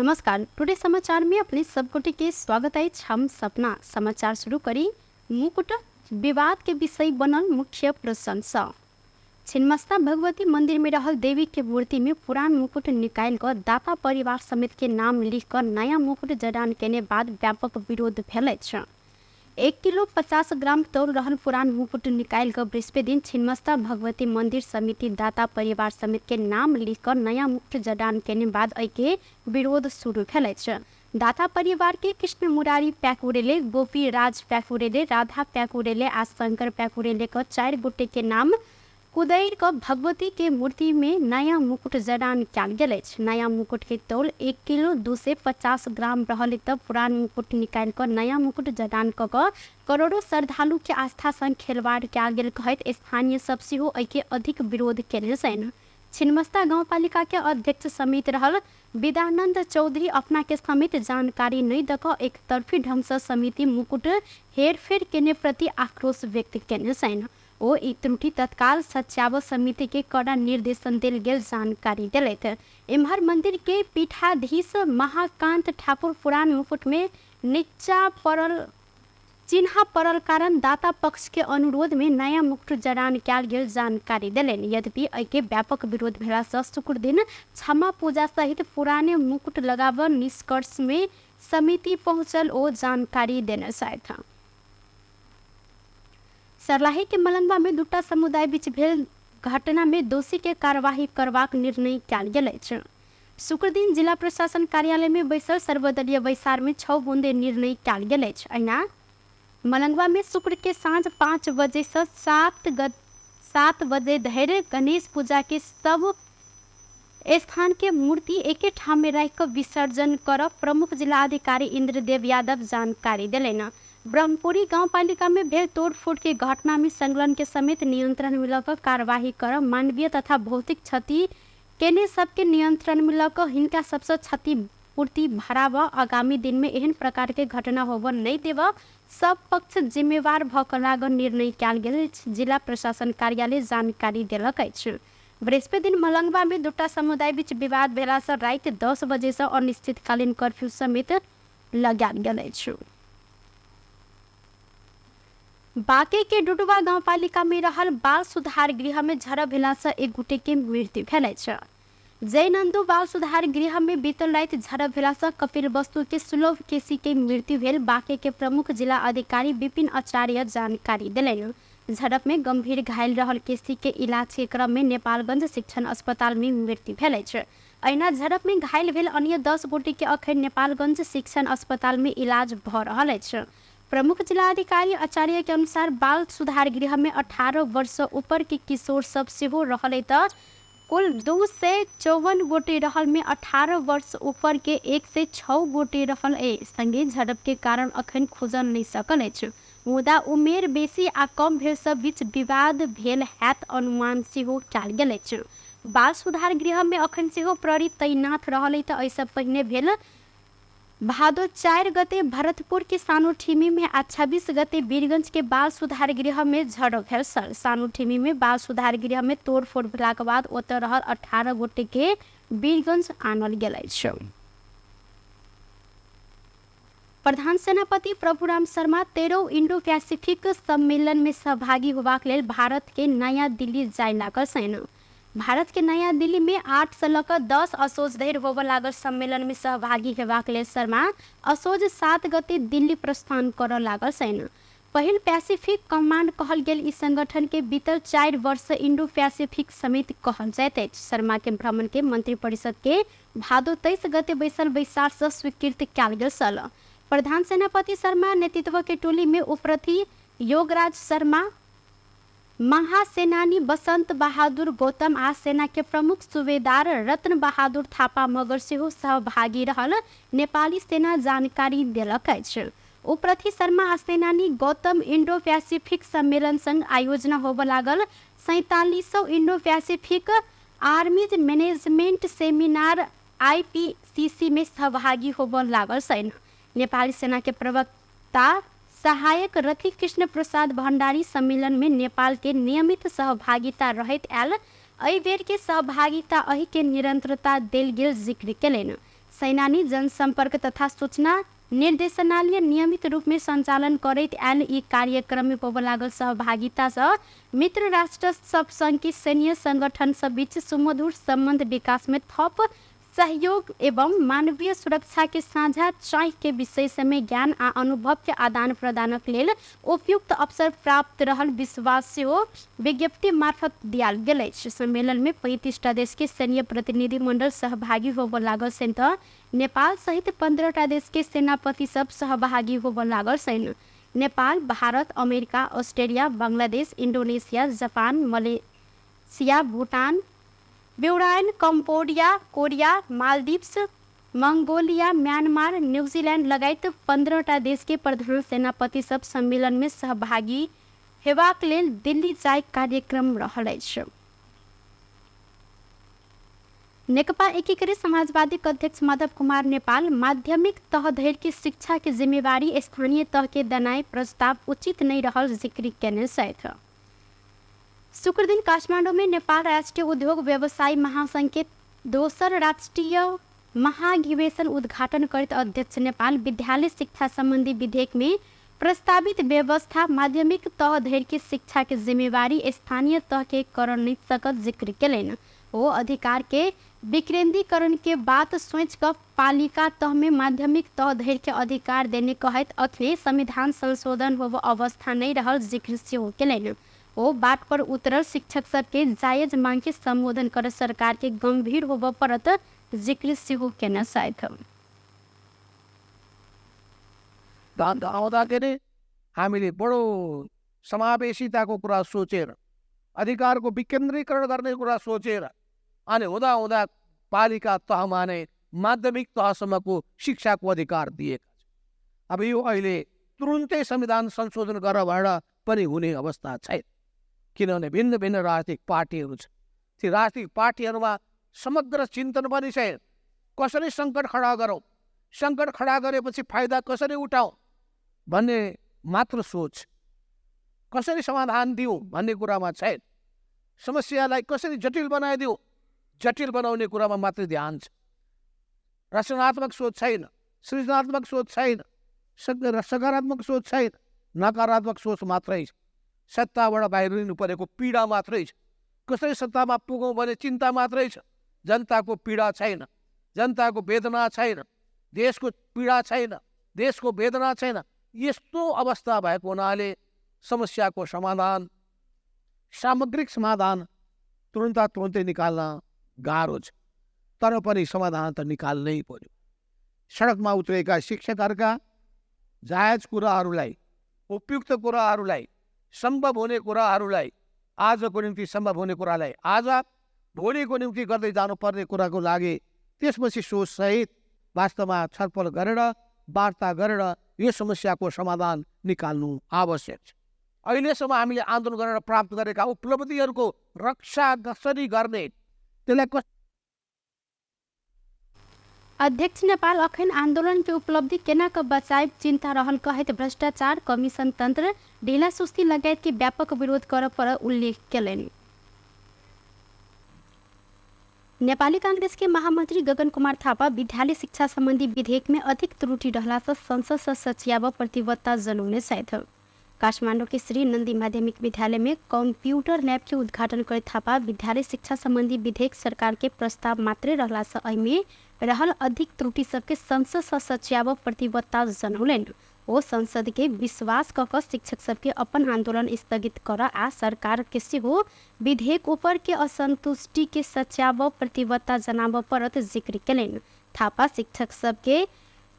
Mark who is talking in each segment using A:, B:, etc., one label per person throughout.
A: नमस्कार, टुडे समाचार में अपने सब गोटे के स्वागत अछि। हम सपना समाचार शुरू करी मुकुट विवाद के विषय बनल मुख्य प्रसंग सँ। छिन्मस्ता भगवती मंदिर में रहल देवी के मूर्ति में पुरान मुकुट निकालि कऽ दाता परिवार समेत के नाम लिख कऽ नया मुकुट जडान केने बाद व्यापक विरोध भेल अछि। 1 किलो 50 ग्राम तौल रहल पुरान मुकुट निकालि कऽ बृहस्पति दिन छिन्मस्ता भगवती मंदिर समिति दाता परिवार समेत के नाम लिख कऽ नया मुकुट जडान केने बाद एहिके विरोध शुरू भेल अछि। दाता परिवार के कृष्ण मुरारी प्याकुरेले, गोपी राज प्याकुरेले, राधा प्याकुरेले आ शंकर प्याकुरेले क 4 गोटे के नाम कुदैर क भगवती के मूर्ति में नया मुकुट जडान कयल गेल अछि। नया मुकुट के तौल 1 किलो 250 ग्राम रहल त पुरान मुकुट निकालि क नया मुकुट जडान क क करोड़ों श्रद्धालु के आस्था संग खेलवाड़ कयल गेल कहैत स्थानीय सब सेहो एहि के अधिक विरोध केने छनि। छिन्नमस्ता गाउँपालिका के अध्यक्ष समेत रहल विदानन्द चौधरी अपना के समेत जानकारी नहि दऽ कऽ एकतर्फी ढंग सँ समिति मुकुट हेरफेर केने प्रति आक्रोश व्यक्त केने छनि। ओ ई त्रुटि तत्काल सच्याब समिति के कड़ा निर्देशन देल गेल जानकारी देलथि। एम्हर मंदिर के पीठाधीश महाकान्त ठाकुर पुरान मुकुट मे निच्चा पड़ल चिन्हा पड़ल कारण दाता पक्ष के अनुरोध में नया मुकुट जड़ान कयल गेल जानकारी देलनि। यद्यपि एहिके व्यापक विरोध भेला सँ शुक्र दिन क्षमा पूजा सहित पुराने मुकुट लगाबऽ निष्कर्ष में समिति पहुँचल ओ जानकारी देने छथि। सर्लाही के मलंगवा में दूटा समुदाय बीच भेल घटना में दोषी के कार्यवाही करबाक निर्णय कयल गेल अछि। शुक्रदिन जिला प्रशासन कार्यालय में बैसल सर्वदलीय बैसार में 6 बुंदे निर्णय कयल गेल अछि। अहिना मलंगवा में शुक्र के साँझ 5 बजे से 7 बजे धरि गणेश पूजा के सब स्थान के मूर्ति एके ठाम में राखि कऽ विसर्जन करब प्रमुख जिला अधिकारी इंद्रदेव यादव जानकारी देलनि। ब्रह्मपुरी गाउँपालिका में भेल तोड़फोड़ के घटना में संलग्न के समेत नियंत्रण में लऽ कऽ कार्यवाही करब, मानवीय तथा भौतिक क्षति केने सबके नियंत्रण में लऽ कऽ हिनका सबसँ क्षतिपूर्ति भराबऽ, आगामी दिन में एहन प्रकार के घटना होबऽ नहि देबऽ सब पक्ष जिम्मेवार भऽ कऽ लागऽ निर्णय कयल गेल अछि। जिला प्रशासन कार्यालय जानकारी देलक अछि। बृहस्पति दिन मलंगवा में दूटा समुदाय बीच विवाद भेला सँ राति 10 बजे सँ अनिश्चितकालीन कर्फ्यू समेत लगायल गेल अछि। बांके के डुडुआ गाउँपालिका में रहल बाल सुधार गृह में झड़प भेला सँ एक गोटे के मृत्यु भेल अछि। जयनंदू बाल सुधार गृह में बीतल राति झड़प भेला सँ कपिल वस्तु के सुलभ केसी के मृत्यु भेल बांके के प्रमुख जिला अधिकारी विपिन आचार्य जानकारी देलनि। झड़प में गंभीर घायल रहल केसी के इलाज के क्रम में नेपालगंज शिक्षण अस्पताल में मृत्यु भेल अछि। अहिना झड़प में घायल भेल अन्य 10 गोटे के अखन नेपालगंज शिक्षण अस्पताल में इलाज भ रहल अछि। प्रमुख जिलाधिकारी आचार्य के अनुसार बाल सुधार गृह में 18 वर्ष सँ ऊपर के किशोर सब सेहो रहल त कुल 254 गोटे रहल में 18 वर्ष ऊपर के 106 गोटे रहल अछि। संगे झड़प के कारण अखन खुजल नहि सकल अछि, मुदा उमेर बेसी आ कम भेल सब बीच विवाद भेल हैत अनुमान सेहो कयल गेल अछि। बाल सुधार गृह में अखन सेहो प्रहरी तैनात रहल अछि त एहि सँ पहिने भेल भादो 4 गते भरतपुर के सानुठिमी में आ 26 गते वीरगंज के बाल सुधार गृह में झड़प भेल छल। सानुठिमी में बाल सुधार गृह में तोड़फोड़ भेलाक बाद ओतय रहल 18 गोटे के वीरगंज आनल गेल अछि। प्रधान सेनापति प्रभुराम शर्मा 13 इंडो पैसिफिक सम्मेलन में सहभागी होबाक लेल भारत के नया दिल्ली जाय लागल छनि। भारत के नया दिल्ली में 8 से लऽ कऽ 10 असोज धरि होबऽ लागल सम्मेलन में सहभागी हेबाक लेल शर्मा असोज 7 गते दिल्ली प्रस्थान करऽ लागल छनि। पहिल पैसिफिक कमांड कहल गेल ई संगठन के बीतल 4 वर्ष सँ इंडो पैसिफिक समिति कहल जाइत अछि। शर्मा के भ्रमण के मंत्रिपरिषद के भादो 23 गते बैसल बैसार सँ स्वीकृत कयल गेल छल। प्रधान सेनापति शर्मा नेतृत्व के टोली में उपरथी योगराज शर्मा, महासेनानी बसंत बहादुर गौतम आ सेना के प्रमुख सूबेदार रत्न बहादुर थापा मगर सेहो सहभागी रहल नेपाली सेना जानकारी देलक अछि। उपरथी शर्मा आ सेनानी गौतम इंडो पैसिफिक सम्मेलन संग आयोजना होबऽ लागल 47 Indo Pacific armies management seminar IPCC में सहभागी होबऽ लागल छनि। नेपाली सेना के प्रवक्ता सहायक रथी कृष्ण प्रसाद भण्डारी सम्मेलन में नेपाल के नियमित सहभागिता रहैत आयल एहि बेर के सहभागिता एहि के निरंतरता देल गेल जिक्र केलनि। सेनानी जनसम्पर्क तथा सूचना निर्देशनालय नियमित रूप में संचालन करैत आयल ई कार्यक्रम में होबय लागल सहभागिता सँ मित्र राष्ट्र सब संघ के सैन्य संगठन सब बीच सुमधुर सम्बन्ध विकास में थप सहयोग एवं मानवीय सुरक्षा के साझा चाह के विषय में ज्ञान आ अनुभव के आदान प्रदानक लेल उपयुक्त अवसर प्राप्त रहल विश्वास सेहो विज्ञप्ति मार्फत दियाल गेल अछि। सम्मेलन में 35टा देश के सैन्य प्रतिनिधि मंडल सहभागी होबय लागल छनि तऽ नेपाल सहित 15टा देश के सेनापति सब सहभागी होबय लागल छनि। Nepal, Bharat, America, Australia, Bangladesh, Indonesia, Japan, Malaysia, Bhutan, Bahrain, Cambodia, Korea, Maldives, Mongolia, Myanmar, New Zealand लगायत 15टा देश के प्रधान सेनापति सब सम्मेलन में सहभागी हेबाक लेल दिल्ली जाय कार्यक्रम रहल अछि। नेकपा एकीकृत समाजवादी अध्यक्ष माधव कुमार नेपाल माध्यमिक तह धरि के शिक्षा के जिम्मेवारी स्थानीय तह के देनाइ प्रस्ताव उचित नहि रहल जिक्र केने छथि। शुक्रदिन काठमाडौँ में नेपाल राष्ट्रीय उद्योग व्यवसायी महासंघ के दोसर राष्ट्रीय महाधिवेशन उद्घाटन करैत अध्यक्ष नेपाल विद्यालय शिक्षा संबंधी विधेयक में प्रस्तावित व्यवस्था माध्यमिक तह धरि के शिक्षा के जिम्मेवारी स्थानीय तह के कर नहि सकत जिक्र केलनि। ओ अधिकार के विकेंद्रीकरण के बात सोचि कऽ पालिका तह में माध्यमिक तह धरि के अधिकार देने कहैत अखने संविधान संशोधन होब अवस्था नहि रहल जिक्र सेहो केलनि। ओ बाट पर उतरल शिक्षक सबके जायज मांग के संबोधन कर सरकार के गंभीर होबय पड़त जिक्र सेहो केने छथि।
B: आउँदाखेरि हामीले बडो समावेशिताको कुरा सोचेर, अधिकारको विकेन्द्रीकरण गर्ने कुरा सोचेर अनि हुँदा हुँदा पालिका तहमा नै माध्यमिक तहसम्मको शिक्षाको अधिकार दिएका छन्। अब यो अहिले तुरुन्तै संविधान संशोधन गर भनेर पनि हुने अवस्था छैन, किनभने भिन्न भिन्न राजनीतिक पार्टीहरू छन्। ती राजनीतिक पार्टीहरूमा समग्र चिन्तन पनि छैन। कसरी सङ्कट खडा गरौँ, सङ्कट खडा गरेपछि फाइदा कसरी उठाउँ भन्ने मात्र सोच, कसरी समाधान दिउँ भन्ने कुरामा छैन। समस्यालाई कसरी जटिल बनाइदिउँ, जटिल बनाउने कुरामा मात्रै ध्यान छ। रचनात्मक सोच छैन, सृजनात्मक सोच छैन, सकारात्मक सोच छैन, नकारात्मक सोच मात्रै छ। सत्ताबाट बाहिरिनु परेको पीडा मात्रै छ। कसरी सत्तामा पुगौँ भन्ने चिन्ता मात्रै छ। जनताको पीडा छैन, जनताको वेदना छैन, देशको पीडा छैन, देशको वेदना छैन। यस्तो अवस्था भएको हुनाले समस्याको समाधान, सामग्रिक समाधान तुरन्त तुरन्तै निकाल्न गाह्रो छ, तर पनि समाधान त निकाल्नै पर्यो। सडकमा उत्रेका शिक्षकहरूका जायज कुराहरूलाई, उपयुक्त कुराहरूलाई, सम्भव हुने कुराहरूलाई, आजको निम्ति सम्भव हुने कुरालाई आज, भोलिको निम्ति गर्दै जानुपर्ने कुराको लागि त्यसपछि सोचसहित वास्तवमा छलफल गरेर, वार्ता गरेर यो समस्याको समाधान निकाल्नु आवश्यक छ। अहिलेसम्म हामीले आन्दोलन गरेर प्राप्त गरेका उपलब्धिहरूको रक्षा कसरी गर्ने, त्यसलाई
A: अध्यक्ष नेपाल अखन आंदोलन के उपलब्धि केना क बचाए चिंता रहल कहैत भ्रष्टाचार, कमीशन तंत्र, ढीला सुस्ती लगायत के व्यापक विरोध कर पर उल्लेख केलनि। नेपाली कांग्रेस के महामंत्री गगन कुमार थापा विद्यालय शिक्षा संबंधी विधेयक में अधिक त्रुटि रहला से संसद से सचियाब प्रतिबद्धता जनौने छथि। काठमाडौँ के श्री नंदी माध्यमिक विद्यालय में कंप्यूटर लैब के उद्घाटन कर थापा विद्यालय शिक्षा संबंधी विधेयक सरकार के प्रस्ताव मात्रै रहला से एहिमे रहल अधिक त्रुटि सबके संसद से सचियाब प्रतिबद्धता जनौलनि। ओ संसद के विश्वास क शिक्षक सबके अपन आंदोलन स्थगित कर आ सरकार के सेहो विधेयक ऊपर के असंतुष्टि के सच्याब प्रतिबद्धता जनाब परत जिक्र केलनि। थापा शिक्षक सबके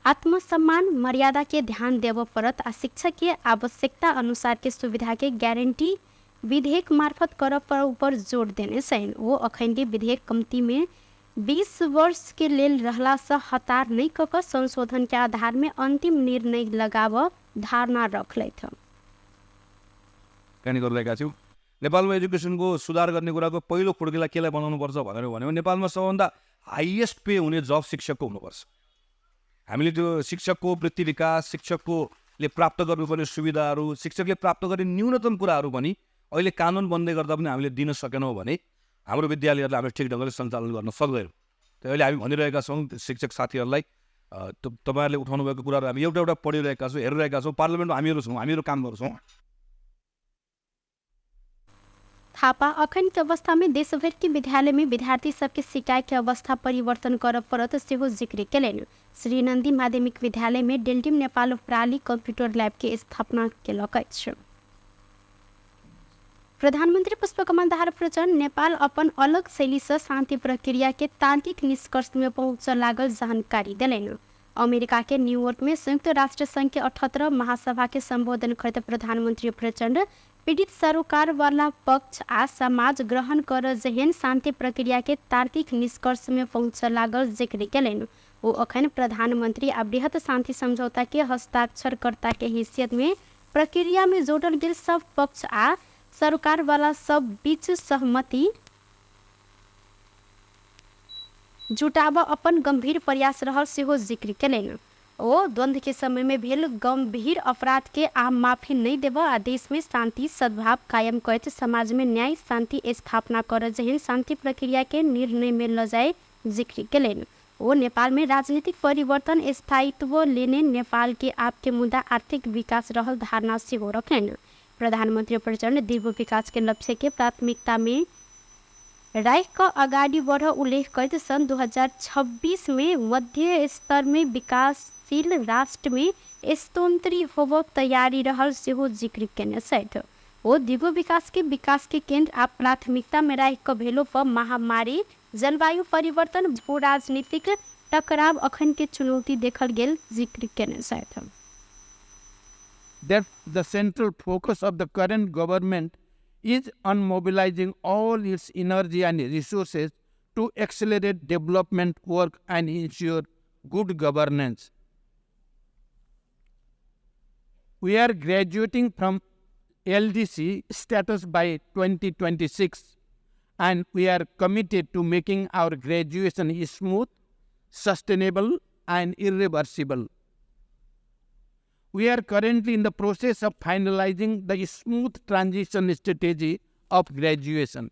A: आत्मसम्मान मर्यादा के ध्यान देव परत आ शिक्षक के आवश्यकता अनुसार के सुविधा के गारंटी विधेयक मार्फत कर पर ऊपर जोर देने छनि। ओ अखन के विधेयक कमती में 20 वर्ष के लेल रहला से हतार नहीं क संशोधन के आधार में अंतिम निर्णय लगाव धारणा रखलथि।
C: गरिरहेका छौँ। नेपालमा एजुकेसनको सुधार गर्ने कुराको पहिलो खुड्किला केलाई बनाउनुपर्छ भनेर भन्यो भने नेपालमा सबभन्दा हाइएस्ट पे हुने जब शिक्षकको हुनुपर्छ। हामीले त्यो शिक्षकको वृत्ति विकास, शिक्षककोले प्राप्त गर्नुपर्ने सुविधाहरू, शिक्षकले प्राप्त गर्ने न्यूनतम कुराहरू पनि अहिले कानुन बन्दै गर्दा पनि हामीले दिन सकेनौँ भने हाम्रो विद्यालयहरूलाई हामीले ठिक ढङ्गले सञ्चालन गर्न सक्दैनौँ। त्यो अहिले हामी भनिरहेका छौँ शिक्षक साथीहरूलाई, तपाईँहरूले उठाउनु भएको कुराहरू हामी एउटा एउटा पढिरहेका छौँ, हेरिरहेका छौँ। पार्लियामेन्टमा हामीहरू छौँ, हामीहरू काम गर्छौँ।
A: थापा अखन के अवस्था में देशभर के विद्यालय में विद्यार्थी सबके सिकाई के अवस्था परिवर्तन कर पड़त सेहो जिक्र केलनि। श्री नंदी माध्यमिक विद्यालय में डेल्टिम नेपाल प्राली कंप्यूटर लैब के स्थापना केलक अछि। प्रधानमंत्री पुष्पकमल दाहाल प्रचण्ड नेपाल अपन अलग शैली से शांति प्रक्रिया के तार्किक निष्कर्ष में पहुँच लागल जानकारी देलनि। अमेरिका के न्यूयॉर्क में संयुक्त राष्ट्र संघ के 78 महासभा के संबोधन करते प्रधानमंत्री प्रचण्ड पीड़ित सरोकार वाला पक्ष आ समाज ग्रहण कर जेहन शांति प्रक्रिया के तार्किक निष्कर्ष में पहुँच लागल जिक्र केलनि। ओ अखन प्रधानमंत्री आ बृहत शांति समझौता के हस्ताक्षरकर्ता के हैसियत में प्रक्रिया में जोड़ल गेल सब पक्ष आ सरकार वाला सब बीच सहमति जुटाब अपन गंभीर प्रयास रहल सेहो जिक्र केलनि। ओ द्वंद्व के समय में भेल गंभीर अपराध के आम माफी नहीं देब आ देश में शांति सद्भाव कायम करैत समाज में न्याय शांति स्थापना कर जेहन शांति प्रक्रिया के निर्णय में ल जाए जिक्र केलनि। ओ नेपाल में राजनीतिक परिवर्तन स्थायित्व लेने नेपाल के आपके मुद्दा आर्थिक विकास रहल धारणा सेहो रखलनि। प्रधानमंत्री प्रचण्ड दीर्घ विकास के लक्ष्य के प्राथमिकता में राख क अगाडि बढ़ उल्लेख करैत सन् 2026 में मध्य स्तर में विकासशील राष्ट्र में स्तोत्री होब तैयारी रहल सेहो जिक्र केने छथि। ओ दीर्घ विकास के केंद्र आ प्राथमिकता में राख क भेलो पर महामारी, जलवायु परिवर्तन, भू राजनीतिक टकराव अखन के चुनौती देखल गेल जिक्र केने छथि।
D: That the central focus of the current government is on mobilizing all its energy and resources to accelerate development work and ensure good governance. We are graduating from LDC status by 2026, and we are committed to making our graduation smooth, sustainable, and irreversible. We are currently in the process of finalizing the smooth transition strategy of graduation.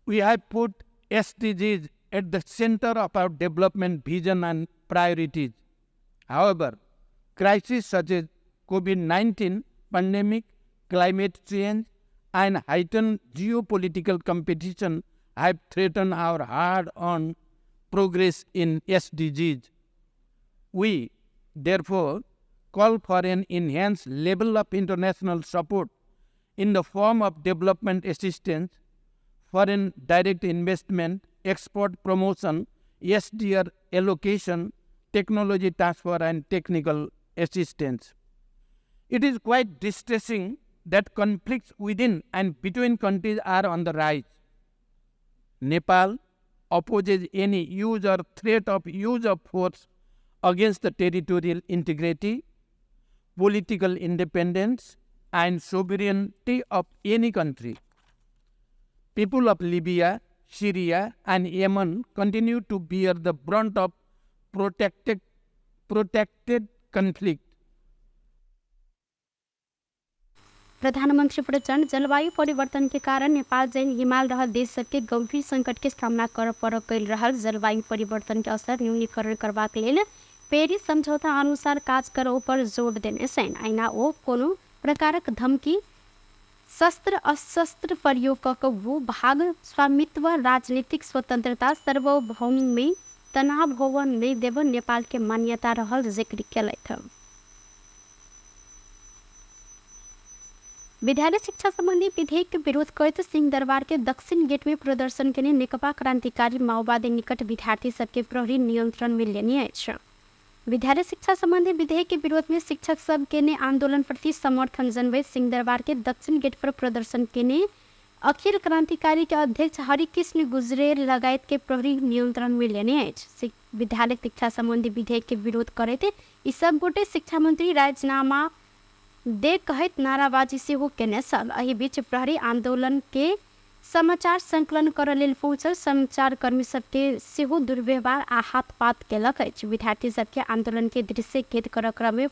D: We have put SDGs at the center of our development vision and priorities. However, crises such as COVID-19 pandemic, climate change, and heightened geopolitical competition have threatened our hard-earned progress in SDGs. We, therefore, call for an enhanced level of international support in the form of development assistance, foreign direct investment, export promotion, SDR allocation, technology transfer, and technical assistance. It is quite distressing that conflicts within and between countries are on the rise. Nepal opposes any use or threat of use of force against the territorial integrity, political independence, and sovereignty of any country. People of Libya, Syria, and Yemen continue to bear the brunt of protected conflict.
A: प्रधानमंत्री प्रचण्ड जलवायु परिवर्तन के कारण नेपाल जैन हिमाल रहल देश सबके गंभीर संकट के सामना कर पड़ गई रहल जलवायु परिवर्तन के असर न्यूनीकरण करबाक लेल पेरिस समझौता अनुसार काज कर ऊपर जोर देने छनि। ऐना ओ कोनो प्रकारक धमकी, शस्त्र अशस्त्र प्रयोग कऽ भूभाग स्वामित्व, राजनीतिक स्वतंत्रता, सार्वभौम में तनाव होव नहि देब नेपाल के मान्यता रहल जिक्र केलथि। विद्यालय शिक्षा संबंधी विधेयक के विरोध करैत सिंहदरबार के दक्षिण गेट में प्रदर्शन केने नेकपा क्रांतिकारी माओवादी निकट विद्यार्थी सबके प्रहरी नियंत्रण में लेने अछि। विद्यालय शिक्षा संबंधी विधेयक के विरोध में शिक्षक सब केने आंदोलन प्रति समर्थन जनबैत सिंहदरबार के दक्षिण गेट पर प्रदर्शन केने अखिल क्रांतिकारी के अध्यक्ष हरिकृष्ण गुजरेल लगायत के प्रहरी नियंत्रण में लेने अछि। विद्यालय शिक्षा संबंधी विधेयक के विरोध करैत ई सब गोटे शिक्षा मंत्री राजीनामा दे कहैत नाराबाजी सेहो केने छल। एहि बीच प्रहरी आंदोलन के समाचार संकलन करऽ लेल पहुँचल संचारकर्मी सबके सेहो दुर्व्यवहार आ हाथपात केलक अछि। विद्यार्थी सबके आंदोलन के दृश्य कैद करऽ क्रम में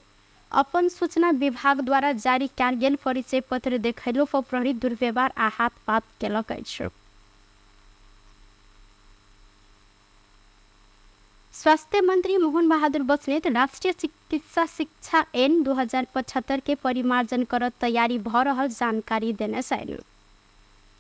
A: अपन सूचना विभाग द्वारा जारी कयल गेल परिचय पत्र देखैलो पर प्रहरी दुर्व्यवहार आ हाथपात केलक अछि। स्वास्थ्य मंत्री मोहन बहादुर बस्नेत राष्ट्रिय चिकित्सा शिक्षा ऐन 2075 के परिमार्जन कर तैयारी भ रहल जानकारी देने छनि।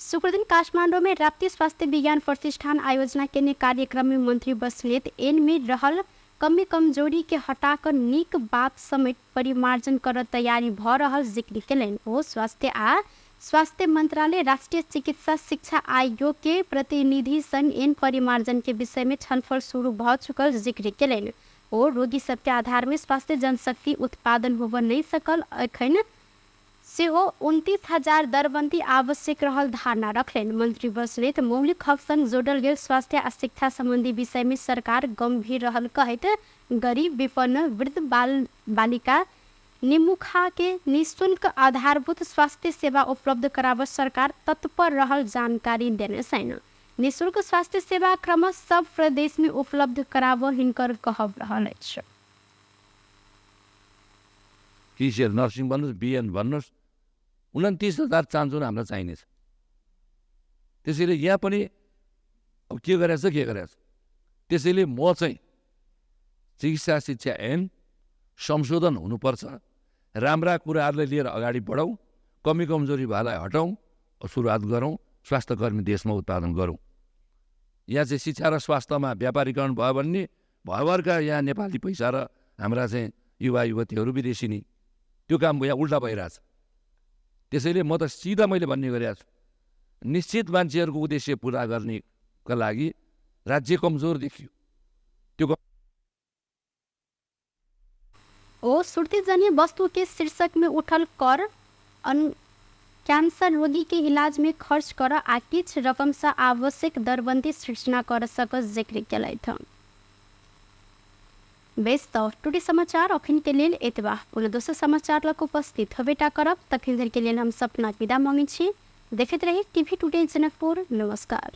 A: शुक्रदिन काठमाडौँ में राप्ती स्वास्थ्य विज्ञान प्रतिष्ठान आयोजना केने कार्यक्रम में मंत्री बस्नेत ऐन में रहल कमी कमजोरी के हटाकर नीक बात समेत परिमार्जन कर तैयारी भ रहल जिक्र केलनि। ओ स्वास्थ्य आ स्वास्थ्य मंत्रालय राष्ट्रीय चिकित्सा शिक्षा आयोग के प्रतिनिधि संग एन परिमार्जन के विषय में छलफल शुरू भ चुकल जिक्र केलनि। ओ रोगी सबके आधार में स्वास्थ्य जनशक्ति उत्पादन होब नहीं सकल एखन सेहो 29,000 दरबन्दी आवश्यक रहल धारणा रखलनि। मंत्री बस्नेत मौलिक हक संग जोड़ल गेल स्वास्थ्य आ शिक्षा सम्बन्धी विषय में सरकार गंभीर रहल कहैत गरीब, विपन्न, वृद्ध, बाल बालिका, निमुखा के निःशुल्क आधारभूत स्वास्थ्य सेवा उपलब्ध कराब सरकार तत्पर रहल जानकारी देने छनि। निःशुल्क स्वास्थ्य सेवा क्रम सब प्रदेश में उपलब्ध कराब हिनकर कहब रहल अछि।
E: टिसिएल नर्सिङ भन्नुहोस्, बिएन भन्नुहोस्, 29,000 चान्चुन हामीलाई चाहिनेछ। त्यसैले यहाँ पनि अब के गरेछ के गरेछ। त्यसैले म चाहिँ चिकित्सा शिक्षा ऐन संशोधन हुनुपर्छ, राम्रा कुराहरूलाई लिएर अगाडि बढौँ, कमी कमजोरी भएलाई हटाउँ, सुरुवात गरौँ, स्वास्थ्यकर्मी देशमा उत्पादन गरौँ। यहाँ चाहिँ शिक्षा र स्वास्थ्यमा व्यापारीकरण भयो भने भयभरका यहाँ नेपाली पैसा र हाम्रा चाहिँ युवा युवतीहरू विदेशी नि, त्यो काम यहाँ उल्टा भइरहेछ। त्यसैले म त सिधा मैले भन्ने गरेको छु, निश्चित मान्छेहरूको उद्देश्य पुरा गर्नेका लागि राज्य कमजोर देखियो। त्यो
A: ओ सुर्तीजन्य वस्तु के शीर्षक में उठल कर अन कैंसर रोगी के इलाज में खर्च कर आ किछ रकम से आवश्यक दरबन्दी सृजना कर सकस जिक्र केलथि। बेस त टुडे समाचार अखन के लेल एतबा। पुनः दोसर समाचार लग उपस्थित होबेटा करब, तखन धरि के लेल हम सपना विदा मांगै छी। देखैत रही टीवी टुडे जनकपुर। नमस्कार।